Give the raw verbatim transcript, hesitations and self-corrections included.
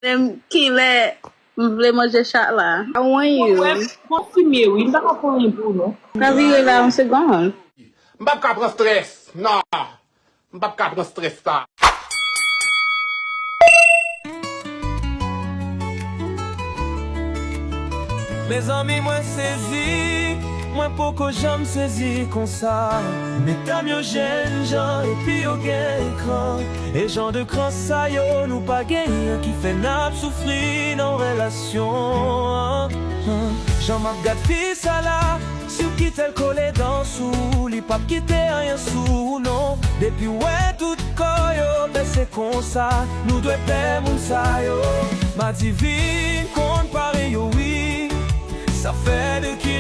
Menm kilè m vle manje chat la. I want you. Konfime wi, m pa ka pran yon pou non. Pa vire la yon segonn. M p ap ka pran strès. Non. M p ap ka pran strès sa. Mezanmi mwen sezi, mwen poko janm sezi konsa. Medam yo jènjan epi yo gen kran. E jan de kran sa yo nou pa genyen ki fè n ap soufri nan relasyon an. Jan m ap gad fi sa la, si w kite l kole dan sou ou, li p ap kite anyen sou ou non. Depi w wè tout kò yo bese konsa, nou dwe pè moun sa yo. Madivin konn pare yo wi. Sa fè de ki